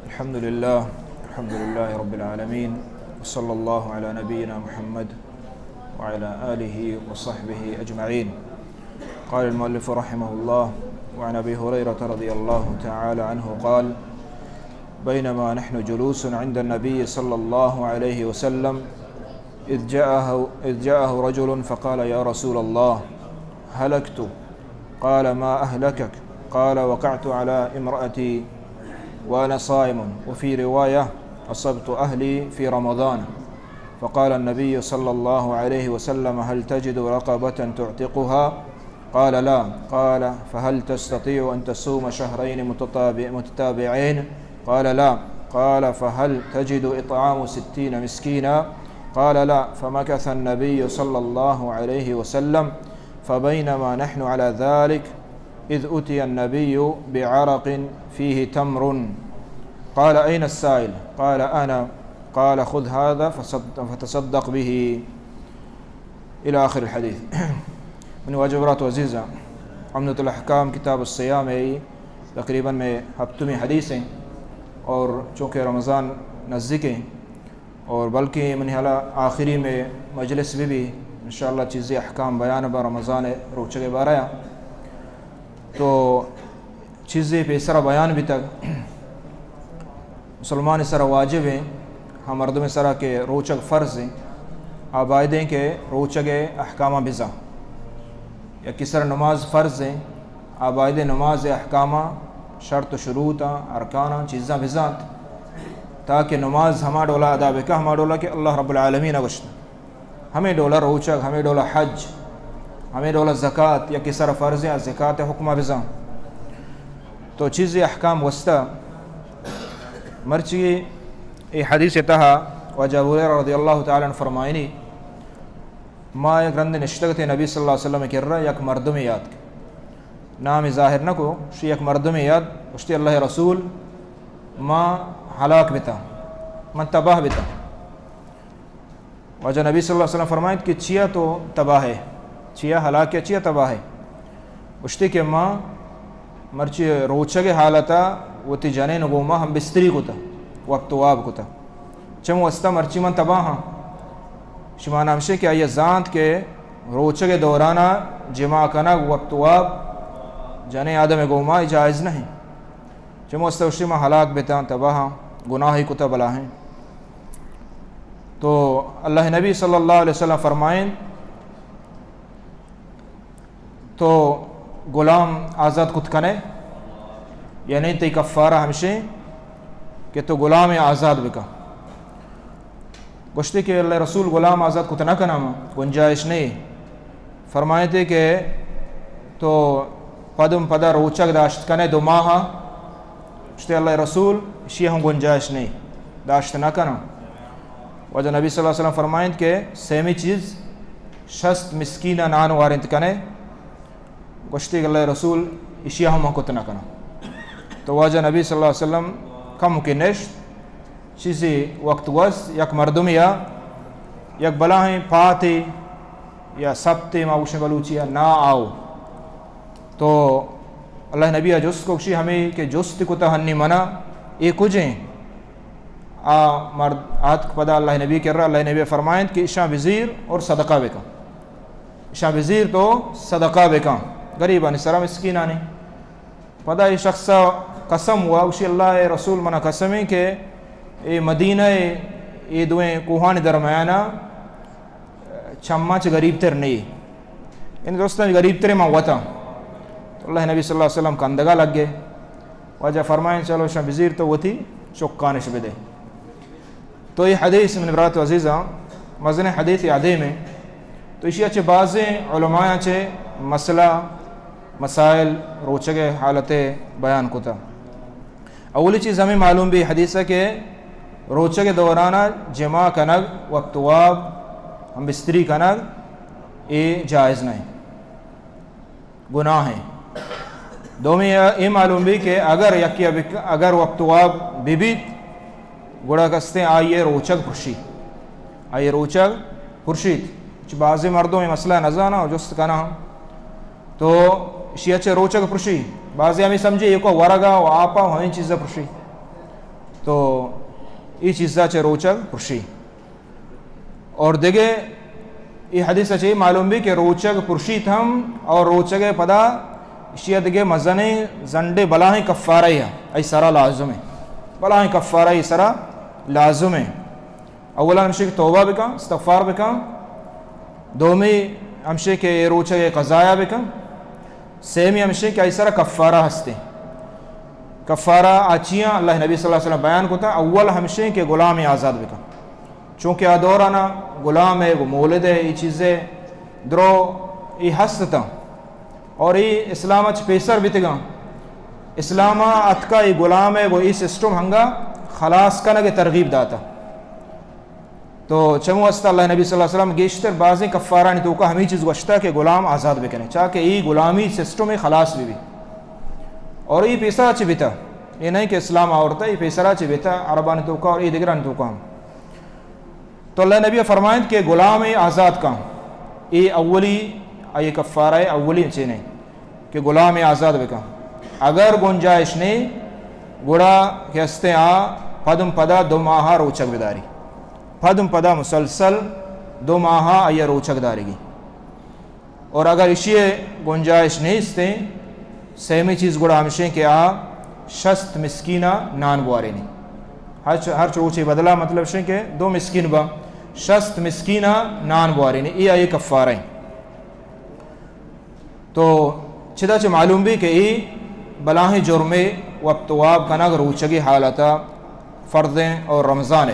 الحمد لله، الحمد لله رب العالمين، وصلى الله على نبينا محمد وعلى آله وصحبه أجمعين. قال المؤلف رحمه الله: وعن أبي هريرة رضي الله تعالى عنه قال: بينما نحن جلوس عند النبي صلى الله عليه وسلم إذ جاءه، إذ جاءه رجل فقال: يا رسول الله، هلكت. قال: ما أهلكك؟ قال: وقعت على امرأتي وأنا صائم. وفي رواية: أصبت أهلي في رمضان. فقال النبي صلى الله عليه وسلم: هل تجد رقبة تعتقها؟ قال: لا. قال: فهل تستطيع أن تصوم شهرين متتابع-، متتابعين؟ قال: لا. قال: فهل تجد إطعام ستين مسكينا؟ قال: لا. فمكث النبي صلى الله عليه وسلم، فبينما نحن على ذلك إذ أتي النبي بعرق فيه تمر. قال: أين السائل؟ قال: أنا. قال: خذ هذا فصد-، فتصدق به. إلى آخر الحديث. منی واجہ برات و عزیزاں، عمدۃ الاحکام کتاب الصیام ہے، تقریباً مئے ہپتمی حدیث ایں، اور چونکہ رمضان نزدیک ایں، اور بلکہ منی حالا آخری مئے مجلس بہ بی، انشاءاللہ چیزے احکام بیان با رمضان روچگ بارہ ءَ۔ تو چیزے پیسرا بیان بیتگ، مسلمان سرا واجب ایں، ہما مردم سرا کہ روچگ فرض ایں، آ باید ایں کہ روچگ احکاماں بزاں۔ یکے سرا نماز فرض ایں، آ باید ایں نماز احکاماں، شرط و شروطاں، ارکاناں، چیزاں بزانت، تاکہ نماز ہما ڈولا ادا بکا، ہما ڈولا کہ اللہ رب العالمین گوشت۔ ہمے ڈولا روچگ، ہمے ڈولا حج، ہمے ڈولا زکات، یکے سرا فرض ایں، آ زکات حکمہ بزاں۔ تو چیزے احکام وستا۔ مرچی اے حدیث تہا واجہ ابو ہریرہ رضی اللہ تعالی عنہ فرمائنی، ما یک رند نشتگ تے نبی صلی اللہ علیہ وسلم کرا، یک مردمے یات، نام ظاہر نہ کو، شی یک مردمے یات، گوشتی، اللہ رسول، ما ہلاک بتا، من تباہ بتا۔ واجہ نبی صلی اللہ علیہ وسلم فرمائیت کہ چیا تو تباہ ہے، چیا ہلاک ہے، چیا تباہ ہے؟ گوشتی کہ ما مرچی روچگ حالتا وتی جنین گوما ہم بستری کتا، وپت واب کتا۔ چم واسطہ مرچی من تباہ ہاں؟ شما نامشے کہ آئی زانت کہ روچگ دورانا جماع کنگ، وپت واب جنین آدم گوما جائز نہیں۔ چم واسطہ گوشتی من ہلاک بتاں، تباہ ہاں، گناہی کتا بلاہیں۔ تو اللہ نبی صلی اللہ علیہ وسلم فرمائیں، تو غلام آزاد کت کنے، یعنی تئی کفارہ ہمشیں کہ تو غلام آزاد بکا۔ گوشتی کہ اللہ رسول، غلام آزاد کت نہ کناں، گنجائش نہیں۔ فرمائیتے کہ تو پدم پدا روچگ داشت کنے دو ماہ۔ گوشتی اللہ رسول، اشی ہم گنجائش نہیں، داشت نہ کناں۔ واجہ نبی صلی اللہ علیہ وسلم فرمائیت کہ سیمی چیز شست مسکین نان وارنت کنے۔ گوشتی کہ اللہ رسول، اشی ہم کت نہ کناں۔ تو واجہ نبی صلی اللہ علیہ وسلم کم کے نشت، چیزے وقت گوست، یک مردمے یا یک بلاہیں پاتے یا سپتے، ما گوشیں بلوچی ءَ نا آؤ۔ تو اللہ نبی ءَ جست کو، گوشی ہمے کہ جست کتا ہنی منا، اے کجیں؟ آ مرد آتک پدا اللہ نبی کرا، اللہ نبی فرمائیت کہ اشاں بزیر اور صدقہ بکن۔ اشاں بزیر تو صدقہ بکن، غریبانی سرا، مسکینانی۔ پدا اے شخص ءَ قسم ہوا، گوشی اللہ ءِ رسول، منا قسم ایں کہ اے مدینہ ءِ اے دوئیں کوہانی درمیانا چماں چہ غریب تر نہیں۔ یعنی دوستاں، غریب تریں من وتاں۔ تو اللہ نبی صلی اللہ علیہ وسلم کندگا لگے۔ واجہ فرمائیں، چلو اشاں بزیر تو وتی چکانش بدے۔ تو اے حدیث، من برات عزیزاں، مزنیں حدیث عظیم ایں۔ تو اشی ءَ چہ بازیں علماء چہ مسئلہ، مسائل، روچگ ءِ حالت بیان کتا۔ اولی چیز ہمیں معلوم بی حدیث ءَ کہ روچگ ءِ دورانا جماع کنگ، وپت واب، ہم بستری کنگ، اے جائز نہیں۔ گناہ ایں۔ دومی اے معلوم بی کہ اگر یکے ءَ بک-، اگر وپت واب بہ بیت، گڑا کستیں آئی ءِ روچگ پرشی۔ آئی ءِ روچگ پرشیت۔ چہ بازیں مردم اے مسئلہ نزاناں و جست کناں، تو اشی ءَ چہ روچگ پرشی، بعضی ہمیں سمجھے ایوکا ورگا و آپا و ہمیں چیزا پرشی۔ تو ای چیزا چہ روچگ پرشی۔ اور دگہ ای حدیث چہ معلوم بی کہ روچگ پرشیت ہم اور روچگ پدا اشیا دگہ مزنیں زنڈے بلاہیں کفارہ یا ای سرا لازم ہے۔ بلاہیں کفارہ ای سرا لازم ہے۔ اولا ہمشی کہ توبہ بکن، استغفار بکن۔ دومی ہمشی کہ اے روچگ قضایا بکن۔ سیمی ہمشی کہ ای سرا کفارہ ہستے۔ کفارہ آچیاں اللہ نبی صلی اللہ علیہ وسلم بیان کتا۔ اول ہمشی کہ غلام آزاد بکن۔ چونکہ آ دورانا غلام ہے، وہ مولد ہے، یہ چیزیں درو یہ ہستتاں۔ اور یہ اسلام چ پیسر بیتگاں۔ اسلام اتکا یہ غلام ہے، وہ یہ سسٹم ہنگا خلاص کنگ ترغیب داتا۔ تو چمو است اللہ نبی صلی اللہ علیہ وسلم گیشتر بازیں کفارانی توکا ہمیں چیز گوشتا کہ غلام آزاد بکنے، چاکہ ای غلامی سسٹم خلاص بی بی۔ اور ای پیسرا چہ بیتا، یہ نہیں کہ اسلام آورتا، ای پیسرا چہ بیتا عربانی توکا اور ای دگرانی توکا ہم۔ تو اللہ نبی فرمائند کہ غلام آزاد کن، ای اولی، ای کفارہ اولی چینے کہ غلام آزاد بکن۔ اگر گنجائش نے، گڑا کہ ہستے آ پدم پدا دو ماہ روچگ بداری۔ پدم پدا مسلسل دو ماہ آئی روچگ دارگی۔ اور اگر اشی گنجائش نیستیں، سیمی چیز گڑا ہمشیں کہ آ شست مسکینا نان بوارینی۔ ہر چ-، ہر روچے بدلا مطلب شیں کہ دو مسکین با، شست مسکینا نان بوارینی۔ ای آئی کفارہ ہیں۔ تو چدا چہ معلوم بی کہ ای بلاہیں جرمے وپت واب کنگ روچگی حالتا فرضیں اور رمضانے۔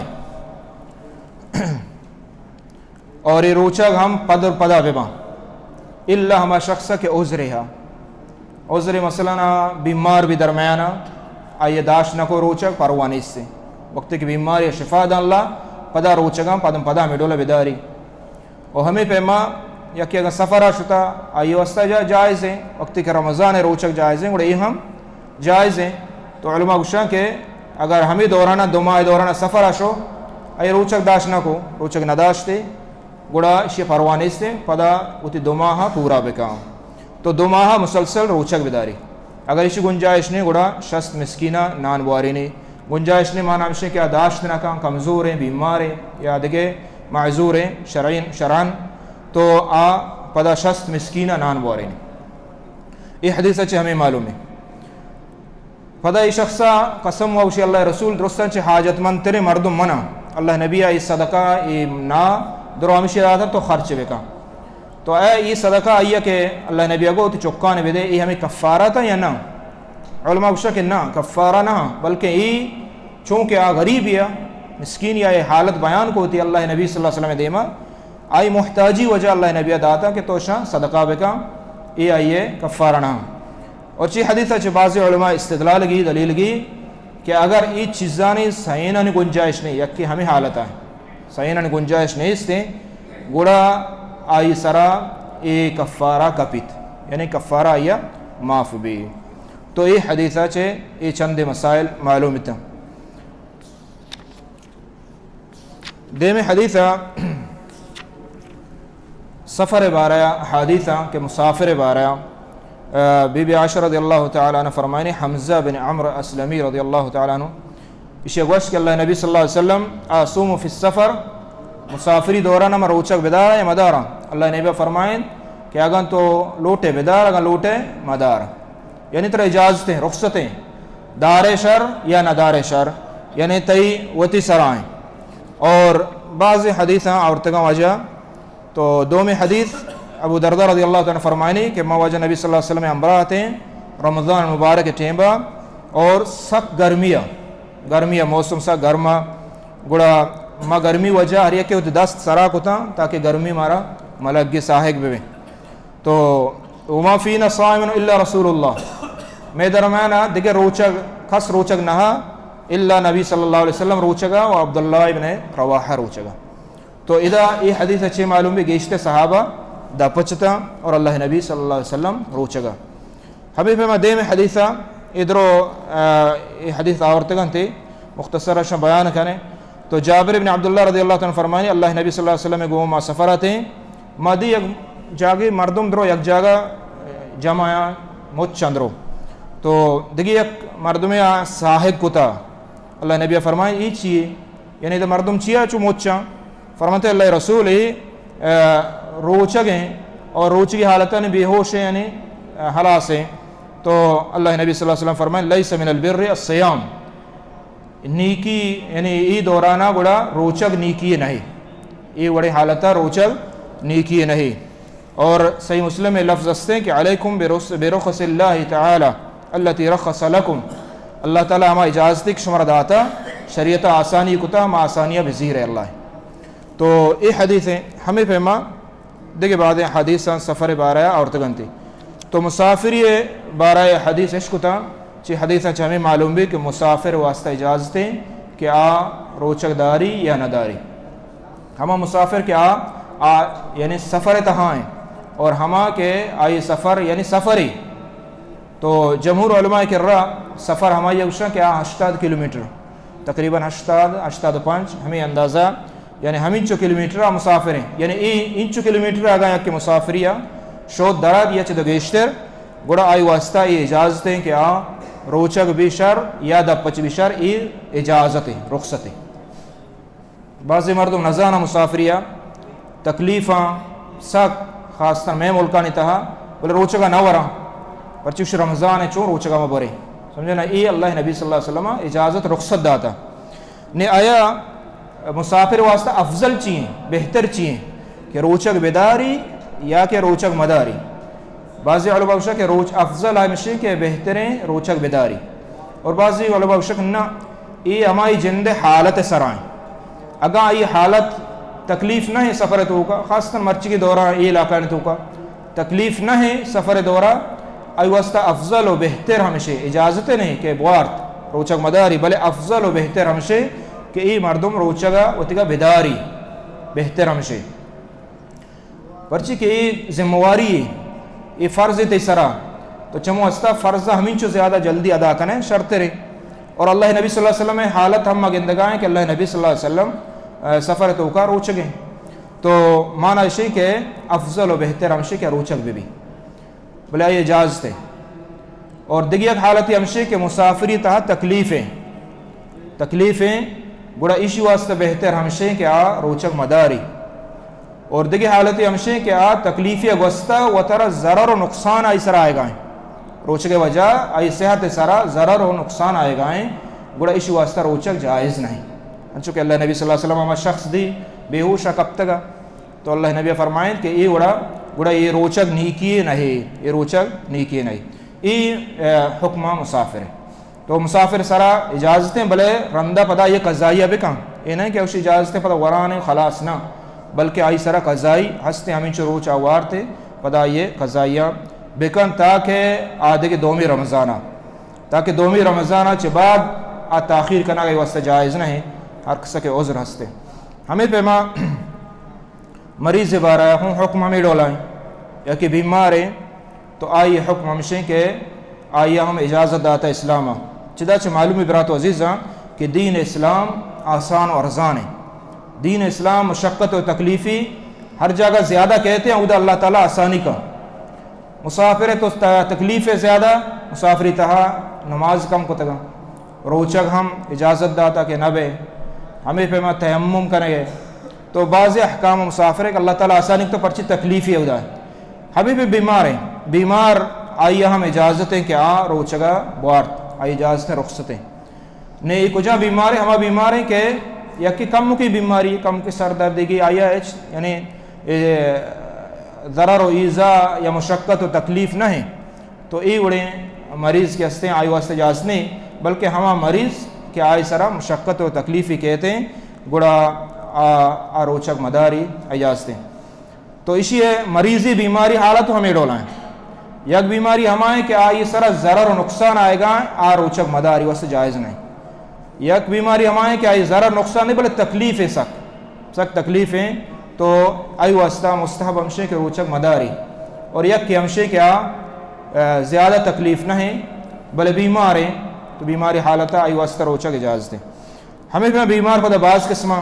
اور ای روچگ ہم پد اور پدا بباں، الا ہما شخص کہ عذرے ہا۔ عذر مثلاً آ بیمار بی درمیانا، آئی داشت نکو روچگ پرواہ نیستے۔ وقتی کہ بیمار یا شفا دان اللہ، پدا روچگاں پدم پدا ہمیں ڈولا بداری۔ و ہمیں پیما یکی اگر سفرا شتا، آئی واسطہ جا-، جائز ہیں۔ وقتی کہ رمضان روچگ جائز ہیں، گڑا یہ ہم جائز ہیں۔ تو علماء گوشاں کہ اگر ہمیں دورانا، دو ماہ دورانا سفرا شو، آئی روچگ داشت نکو، روچگ نداشتے، گڑا اشی پرواہ نیستیں، پدا وتی دو ماہ پورا بکاں۔ تو دو ماہ مسلسل روچگ بداری۔ اگر اشی گنجائش نہیں، گڑا شست مسکینہ نان بوارینی۔ گنجائش نہیں مانا ہمشیں کہ آ داشت نہ کاں، کمزور ہیں، بیمار ہیں یا دگہ معذور ہیں شرعین، شرعن، تو آ پدا شست مسکینہ نان بوارینی۔ یہ حدیث چہ ہمیں معلوم ہے۔ پدا اے شخصا قسم وا گوشی، اللہ رسول، درستاں چہ حاجت مند تریں مردم منا۔ اللہ نبی ء اے صدقہ، اے نا درو ہمشی داتا تو خرچ بکن۔ تو اے، اے صدقہ آئیا کہ اللہ نبی ء گو وتی چکان بدے، اے ہمیں کفارہ تا یا نہ؟ علماء گوشا کہ نہ، کفارہ نہ، بلکہ اے چونکہ آ غریب یا مسکین یا اے حالت بیان کو وتی اللہ نبی صلی اللہ علیہ وسلم دیما، آئی محتاجی وجہ اللہ نبی ء داتا کہ تو شاں صدقہ بکن، اے آئی کفارہ نہ۔ اور چی حدیث چہ بعض علماء استدلال گی، دلیل گی کہ اگر اے چیزانی سینانی گنجائش نہیں، یکی ہمیں حالت ہے، سینانی گنجائش نیستیں، گڑا آئی سرا اے کفارہ کپیت، یعنی کفارہ آئی معاف بی۔ تو اے حدیث چہ اے چند مسائل معلوم تھا۔ دیمی حدیث ء سفر بارہ ء حدیث ء کہ مسافر بارہ ء، بی بی عائشہ رضی اللہ تعالی عنہ فرمائنی، حمزہ بن عمرو اسلمی رضی اللہ تعالی عنہ، ایشی گوشت کہ اللہ نبی صلی اللہ علیہ وسلم، اصوم فی السفر، مسافری دوران ہم روچک بدارا یا مدارا؟ اللہ نبی فرمائن کہ اگن تو لوٹے بدار، اگن لوٹے مدار۔ یعنی ترا اجازت ہیں، رخصت ہیں، دارے شر یا نہ دارے شر، یعنی تئی وتی سرائیں۔ اور بعض حدیثاں آورتگاں واجہ۔ تو دومی حدیث ابو دردہ رضی اللہ تعالی عنہ فرمائنی کہ ما واجہ نبی صلی اللہ علیہ وسلم ہمراہ تھے رمضان المبارک ٹیمبا، اور سخت گرمیا، گرمیا موسم سا گرما، گڑا ما گرمی وجہ ہر یکے وتی دست سرا کتاں تاکہ گرمی مارا ملگی ساہگ ببیں۔ تو وما فینا صائم الا رسول اللہ، مئے درمیانا دگہ روچگ، کس روچگ نہا، الا نبی صلی اللہ علیہ وسلم روچگا و عبداللہ ابن رواحہ روچگا۔ تو ادا اے حدیث چے معلوم بی گیشتر صحابہ دپ چتاں اور اللہ نبی صلی اللہ علیہ وسلم روچگا۔ ہمیں پیما دیم حدیثا ادرو، آ، اے حدیث آورتگن تے مختصر شاں بیان کنے۔ تو جابر ابن عبداللہ رضی اللہ تعالی عنہ فرمانی، اللہ نبی صلی اللہ علیہ وسلم گو ما سفر آتے، ما دی یک جاگے مردم درو یک جاگہ جمع آیا مچ چندرو۔ تو دگہ یک مردمے آ ساہگ کتا۔ اللہ نبی فرمائیں، ای چیے؟ یعنی تو مردم چیا چو مچاں؟ فرماتے اللہ رسول، ای، آ، روچگ ہیں اور روچگی حالتاں بے ہوش ہیں، یعنی، آ، ہلاس ہیں۔ تو اللہ نبی صلی اللہ علیہ وسلم فرمائیں، لیس من البر الصیام۔ نیکی، یعنی ای دورانا گڑا روچگ نیکی نہیں۔ ای وڑے حالتا روچگ نیکی نہیں۔ اور صحیح مسلم میں لفظ ہستے کہ علیکم برس-، برخص اللہ تعالی التی رخص لکم۔ اللہ تعالی ہما اجازت کہ شمارا داتا، شریعت آسانی کتا، ہما آسانیاں بزیر ہے اللہ۔ تو اے حدیث ہیں، ہمیں پیما دگہ بعد حدیثاں سفر بارہ آورتگ انت۔ تو مسافری بارہ حدیث اش کتا، چی حدیثاں چہ ہمیں معلوم بھی کہ مسافر واسطہ اجازت ہیں کہ آ روچگ داری یا نہ داری۔ ہما مسافر کہ آ، آ یعنی سفر تہا ہیں اور ہما کہ آئی سفر یعنی سفری۔ تو جمہور علماء کرا سفر ہمائی گوشاں کہ آ ہشتاد کلومیٹر، تقریباً ہشتاد، ہشتاد و پنچ، ہمیں اندازہ، یعنی ہمینچو کلومیٹر آ مسافر ہیں۔ یعنی ای انچو کلومیٹر اگاں یک مسافری آ شود درد یا چہ دو گیشتر، گڑا آئی واسطہ ای اجازت ہیں کہ آ روچگ بھی شر یا دپچ بھی شر، ای اجازت ہے، رخصت ہے۔ بعضی مردم نزاناں مسافری ء تکلیفاں سک، خاص تر مئے ملکانی تہا، بلے روچگ ء نہ وراں، پرچی وش رمضان ء چون روچگ ء مہ برے۔ سمجھے نا؟ اے اللہ نبی صلی اللہ علیہ وسلم ء اجازت، رخصت داتا۔ نے آیا مسافر واسطہ افضل چی ہیں، بہتر چی ہیں کہ روچگ بداری یا کہ روچگ مداری؟ بعضی علماء گوشگ کہ روچ افضل ہمشی کہ بہتریں روچگ بداری، اور بعضی علماء گوشگ نہ، اے ہمائی جند حالت سرائیں۔ اگاں آئی حالت تکلیف نہ ہے سفر توکا، خاص کر مرچی کے دوران اے علاقہ نے توکا تکلیف نہ ہے سفر دورا، آئی واسطہ افضل و بہتر ہمشے، اجازت نہیں کہ بوارت روچگ مداری، بلے افضل و بہتر ہمشے کہ اے مردم روچگا وتیگا بداری، بہتر ہمشے۔ پرچی کہ اے ذمہ واری ہے، اے فرض ہے تئی سرا، تو چمو ہستا فرض ہمینچو زیادہ جلدی ادا کنے شرترے۔ اور اللہ نبی صلی اللہ علیہ وسلم حالت ہم گندگائیں کہ اللہ نبی صلی اللہ علیہ وسلم، آ، سفر توکا روچگیں۔ تو مانا اشی کہ افضل و بہتر ہمشی کہ روچگ بہ بی۔ بلے آئی اجازت ہے۔ اور دگہ یک حالتی ہمشی کہ مسافری تہا تکلیف ہیں، تکلیف ہیں، گڑا ایشی واسطہ بہتر ہمشی کہ آ روچگ مداری۔ اور دگہ حالتی ہمشی کہ آ تکلیفی گوستا و ترا ضرر و نقصان آئی سرا آئے گائیں، روچگ وجہ آئی صحت سرا ضرر و نقصان آئے گائیں، گڑا ایشی واسطہ روچگ جائز نہیں۔ انچو کہ اللہ نبی صلی اللہ علیہ وسلم ہما شخص دی بے ہوش کپتگا، تو اللہ نبی فرمائیں کہ اے وڑا، گڑا اے روچگ نیکی نہ ہے، اے روچگ نیکی نہ ہے۔ اے، اے، حکم مسافر ہے۔ تو مسافر سرا اجازت ہیں، بلے رندہ پدا یہ قضائیہ بکن۔ اے نہیں کہ اوشی اجازت ہے پدا وران ہے خلاص نہ، بلکہ آئی سرا قضائی ہستے، ہمینچو روچ آوارتے پدا یہ قضائیہ بکن، تاکہ آ دگہ دومی رمضانا، تاکہ دومی رمضانا چہ بعد آ تاخیر کنگ آئی واسطہ جائز نہیں، ہر کسا کہ عذر ہستے۔ ہمیں پیما مریض بارہ ہوں حکم ہمیں ڈولا ہیں، یا کہ بیمار ہیں، تو آئی حکم ہمشیں کہ آئی ہم اجازت داتا اسلام۔ چدا چہ معلومی برات و عزیزاں کہ دین اسلام آسان و ارزان ہے۔ دین اسلام مشقت و تکلیفی ہر جگہ زیادہ کہتے ہیں، ادا اللہ تعالیٰ آسانی کا۔ مسافر تو ت-، تکلیف زیادہ، مسافری تہا نماز کم کتگا، روچگ ہم اجازت داتا کہ نہ بے، ہمیں پیما تیمم کنگے۔ تو بعض احکام مسافر ہے کہ اللہ تعالیٰ آسانی تو پرچی تکلیفی ہے ادا۔ ہمیں بھی بیمار ہیں، بیمار آئی ہم اجازت ہیں کہ آ روچگا بوارت، آئی اجازت ہیں، رخصت ہیں۔ نے اے کجا بیمار ہیں؟ ہما بیمار ہیں کہ یکی کم کی بیماری، کم کی سر درد کی آیا اچ، یعنی، اے، ضرر و ایذا یا مشقت و تکلیف نہ ہیں، تو اے وڑیں مریض کے ہستے ہیں، آئی واسطے جائز نہیں، بلکہ ہما مریض کہ آئی سرا مشقت و تکلیفی کہتے ہیں، گڑا آ، آ روچگ مداری اجازت ہیں۔ تو اشی ہے مریضی بیماری حالت ہمیں ڈولا ہیں۔ یک بیماری ہما ہے کہ آئی سرا ضرر و نقصان آئے گا، آ روچگ مداری واسطے جائز نہیں۔ یک بیماری ہما ہے کہ آئی ضرر نقصان نہیں، بلے تکلیف ہے سک، سک تکلیف ہیں، تو آئی واسطہ مستحب ہمشے کہ روچگ مداری۔ اور یک کہ ہمشے کہ آ، آ، زیادہ تکلیف نہ ہیں، بلے بیمار ہیں، تو بیماری حالت آئی واسطہ روچگ اجازت ہے۔ ہمیں پہ بیمار پدا باز قسمہ،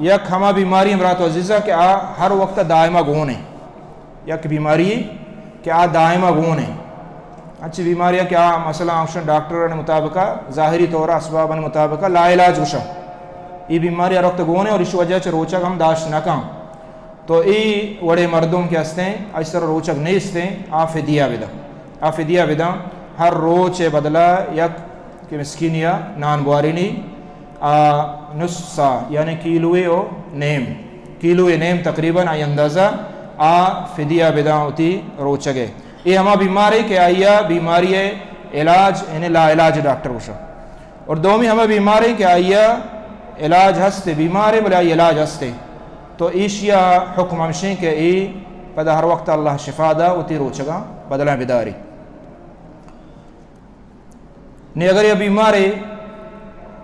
یک ہما بیماری ہم برات و عزیزہ کہ آ ہر وقت دائمہ گون ہیں۔ یک بیماری کہ آ دائمہ گون ہیں۔ انچیں بیماری کہ آ مثلاً آ گوشن ڈاکٹرانی مطابق، ظاہری طور اسبابانی مطابق لا علاج گوشن، اے بیماری ہر وقت گون ایں اور ایشی وجہ چہ روچگ ہم داشت نہ کن، تو اے وڑیں مردم کہ ہستیں، آئی سر روچگ نیستیں، آ فدیہ بدن۔ آ فدیہ بدن، ہر روچ بدلہ یک کہ مسکینیا نان بوارینی، آ نصف سا، یعنی کیلوے و نیم، کیلوے نیم تقریباً آئی اندازہ، آ فدیہ بدن وتی روچگے۔ اے ہما بیمارے کہ آئیا بیماری علاج، یعنی لا علاج ڈاکٹر گوشن۔ اور دومی ہما بیمارے کہ آئیا علاج ہستے، بیمارے بلے آئی علاج ہستے، تو ایشیا حکم ہمشیں کہ اے پدا ہر وقت اللہ شفا دا، وتی روچگاں بدلاں بداری۔ نی اگر یا بیمارے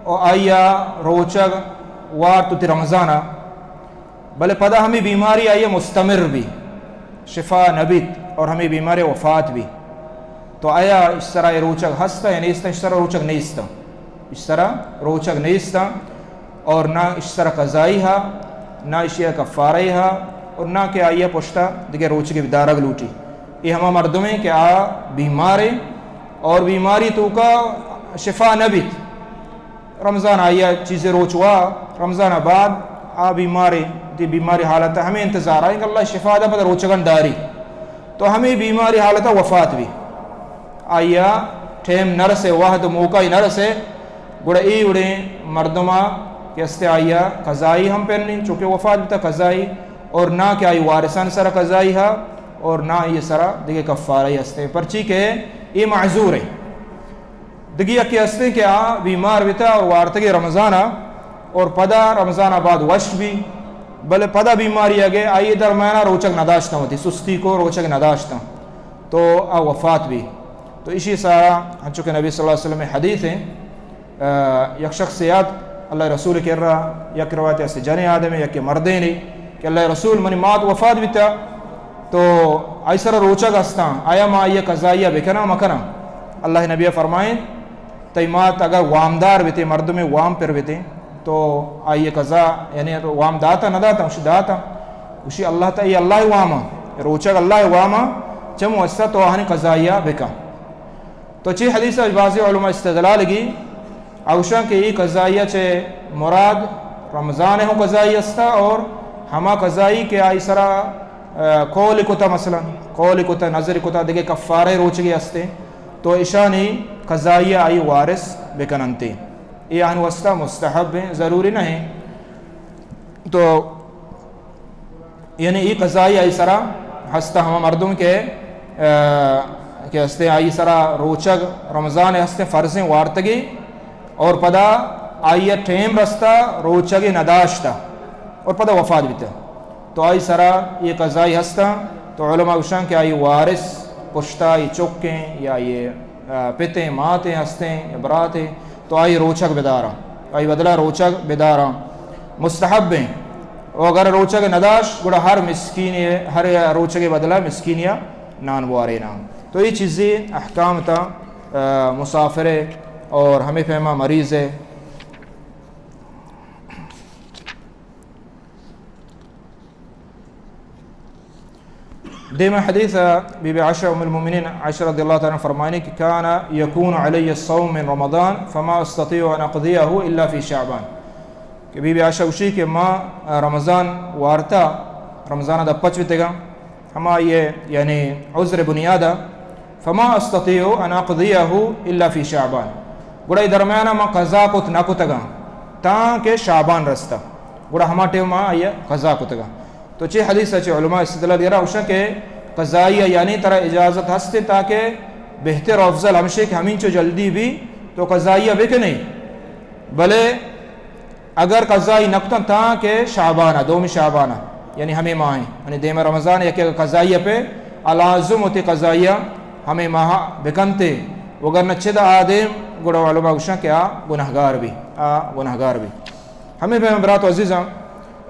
و آئیا روچگ وارت وتی رمضانا، بلے پدا ہمے بیماری آئیا مستمر بی، شفا نہ بیت اور ہمے بیماری وفات بی، تو آیا اش سرا اے روچگ ہستا یا نیستا؟ اش سرا روچگ نیستا، اش سرا روچگ نیستا۔ اور نہ اش سرا قضائی ہا، نہ اشیا کفارہ ہا، اور نہ کہ آئیا پشتا دگہ روچگے بدارگ لوٹی۔ اے ہما مردمیں کہ آ بیماریں اور بیماری توکا شفا نہ بیت۔ رمضان آئیا چیزے روچ وا، رمضان بعد آ بیماریں، دی بیماری حالت ہمیں انتظار آئیں کہ اللہ شفا دا پدا روچگان داری۔ تو ہمے بیماری حالتا وفات بی، آئیا ٹیم نہ رسے، وہد موقع نہ رسے، گڑا اے وڑیں مردما کہ استے آئیا قضائی ہم پہ نی، چونکہ وفات بیتا قضائی، اور نہ کہ آئی وارثان سرا قضائی ہا، اور نہ آئی سرا دگہ کفارہ ہستے، پرچی کہ اے معذور ہے۔ دگہ یکے ہستیں کہ آ بیمار بیتا اور وارتگے رمضانا اور پدا رمضانا بعد وش بی، بلے پدا بیماری اگے آئی درمیانا روچگ نداشتاں، وتی سستی کو روچگ نداشتاں، تو آ وفات بی۔ تو اشی سارا ہنچو کہ نبی صلی اللہ علیہ وسلم حدیث ہیں، آ، یک شخص یات اللہ رسول کرا، یک روایت است جنے آدم، یک مردینے کہ اللہ رسول منی مات وفات بیتا، تو آئی سر روچگ ہستاں، آیا ما آئی قضائی بکناں مکناں؟ اللہ نبی فرمائیں، تئی مات اگر وامدار بیتے، مردم وام پر بیتے، تو آئی قضا، یعنی وام داتا نہ داتا؟ اشی داتا۔ اشی اللہ تا، اے اللہ واما، روچگ اللہ واما، چم واسطہ تو آہنی قضائی بکن۔ تو چی حدیث بعضی علماء استدلال گی، اوشان کہ اے قضائی چہ مراد رمضان ہوں قضائی استا اور ہما قضائی کہ آئی سرا، آ، قول کتا، مثلاً قول کتا، نظر کتا، دگہ کفارہ روچگے استے، تو اشانی قضائی آئی وارث بکننتے۔ اے آن واسطہ مستحب ہیں، ضروری نہیں۔ تو یعنی اے قضائی آئی سرا ہستا ہما مردم کہ، آ، کہ ہستے آئی سرا روچگ رمضان ہستے فرضیں وارتگی اور پدا آئی ٹیم رستا روچگ نداشتا اور پدا وفات بیتا، تو آئی سرا اے قضائی ہستا۔ تو علماء گوشان کہ آئی وارث پشتا آئی چکیں یا آئی، آ، پتیں، ماتیں ہستیں یا براتیں، تو آئی روچگ بداراں، آئی بدلا روچگ بداراں، مستحب ہیں۔ و اگر روچگ نداشت، گڑا ہر مسکین، ہر روچگ بدلا مسکینیا نان بواریناں۔ تو اے چیزیں احکام تا، آ، مسافر اور ہمیں پیما مریض ہے۔ دیمے حدیث، بی بی عائشہ ام المؤمنین عائشہ رضی اللہ تعالی عنہا فرمانی کہ کان یکون علی الصوم من رمضان فما استطیع ان اقضیه الا فی شعبان، کہ بی بی عائشہ گوشی کہ ما رمضان وارتا، رمضان دا پچ بیتگا، ہما یہ یعنی عذر بنیادا، فما استطیع ان اقضیه الا فی شعبان، گڑا اے درمیانا ما قضا کت نہ کتگاں تاں کہ شعبان رستا، گڑا ہما ٹیم ما آئی قضا کتگاں۔ تو چے حدیث چے علماء استدلال گرا اوشن کہ قضائی یعنی ترا اجازت ہستے تاکہ بہتر و افضل ہمشے کہ ہمینچو جلدی بی تو قضائی بکنے، بلے اگر قضائی نکتن تاں کہ شعبانہ، دومی شعبانہ، یعنی ہمیں ماہیں، یعنی دیمہ رمضان یکی اگر قضائی پہ، آ لازم ہوتی قضائی ہمیں ماہ بکنتے، وگرنہ چد آدم گڑا علماء گوشن کہ آ گناہگار بی، آ گناہگار بی۔ ہمیں پہ برات و عزیزاں،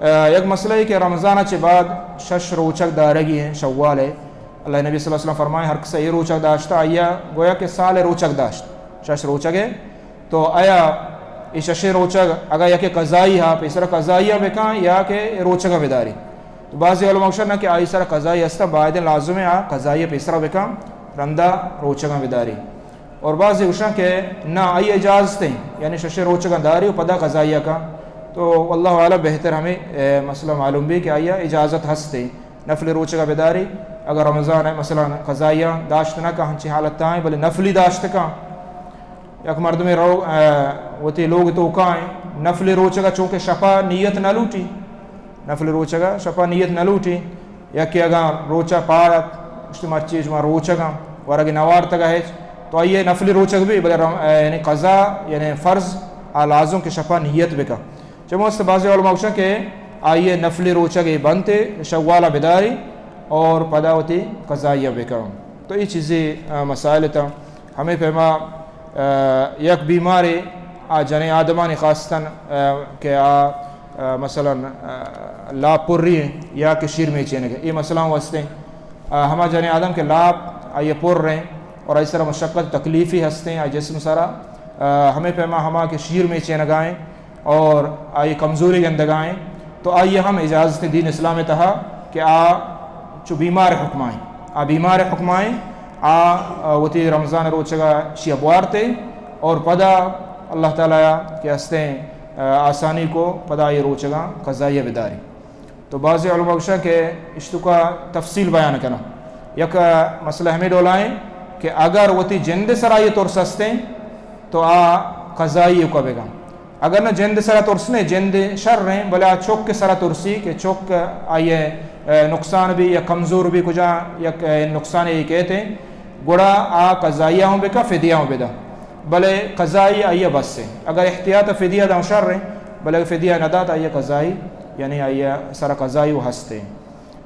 آ، یک مسئلہ ہے کہ رمضان چے بعد شش روچگ دارگی ہیں، شوال ہے۔ اللہ نبی صلی اللہ علیہ وسلم فرمائے، ہر کس اے روچگ داشتا، آیا گویا کہ سال روچگ داشت، شش روچگ ہے۔ تو آیا اے ششیں روچگ اگا یکے قضائی ہا، پیسرا قضائی ہا بکاں یا کہ روچگ بداری؟ تو بعضی علماء گوشن نہ کہ آئی سرا قضائی ہستا، باید لازم ہے آ قضائی پیسرا بکاں، رندا روچگاں بداری۔ اور بعضی گوشاں کہ نہ، آئی اجازت ہیں، یعنی شش روچگاں داری و پدا قضائیہ کا۔ تو واللہ اعلم، بہتر ہمیں، اے، مسئلہ معلوم بھی کہ آئی اجازت ہستے نفل روچگا بداری۔ اگر رمضان ہے، مثلاً قضائیہ داشت نہ کا، ہنچی حالت ہیں، بلے نفلی داشت کا۔ یک مردمے رو، اے، وتی لوگ توکا ہیں، نفل روچگا چونکہ شپا نیت نہ لوٹی، نفل روچگا شپا نیت نہ لوٹی، یکے اگاں روچا پاد ات، گوشتی مرچی شما روچگاں، ورگ نوارتگا ہچ، تو آئیے نفلی روچگ بھی، بلے رم-، اے، یعنی قضا، یعنی فرض، آ لازم کہ شپا نیت بکا۔ چمو است بعضی علماء گوشن کہ آئیے نفلی روچگ بنتے، شوالا بداری اور پدا وتی قضائیہ بکا۔ تو یہ چیزیں، آ، مسائل تا۔ ہمیں پیما، آ، یک بیمارے آ جنیں آدمانی خاصتاً، آ، کہ آ، آ، مثلاً، آ، لاپ پری ہیں یا کہ شیر میچینگ ہے، یہ مسئلہ ہوں ہستے ہیں۔ آ، ہما جنیں آدم کہ لاپ آئیے پر ہیں اور آئی سرا مشقت تکلیفی ہستے ہیں، آئی جسم سرا، آ، ہمیں پیما ہما کہ شیر میچینگا ہیں اور آئی کمزوری گندگا ہیں، تو آئی ہم اجازت دین اسلام تہا کہ آ چو بیمار حکمائیں، آ بیمار حکمائیں، آ، آ، وتی رمضان روچگا شیا بوارتے اور پدا اللہ تعالیٰ کہ ہستیں، آ، آسانی کو پدا یہ روچگاں قضائیہ بداری۔ تو بعضی علماء گوشن کہ اشتکا تفصیل بیان کنا۔ یک مسئلہ ہمیں ڈولائیں کہ اگر وتی جند سرا یہ ترس ہستیں تو آ قضائی کا بگا۔ اگر نہ جند سرا ترس نے، جند شر ہیں، بلے آ چک سرا ترسی کہ چک آئیے، اے، نقصان بھی یا کمزور بھی کجا یک، اے، نقصان یہ کہتے ہیں، گڑا آ قضائیہ ہوں بکا، فدیہ ہوں بدا۔ بلے قضائی آئیے بس ہے۔ اگر احتیاط فدیہ دا شر ہے، بلے فدیہ نہ دا تو آئیے قضائی، یعنی آئیے سرا قضائی و ہستے۔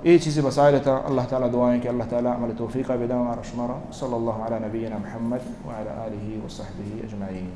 یہ چیزیں مسائل تھا۔ اللہ تعالیٰ دعائیں کہ اللہ تعالیٰ عمل توفیق بدا مارا شمارا۔ صلی اللہ علی نبینا محمد وعلی آلہ وصحبہ اجمعین۔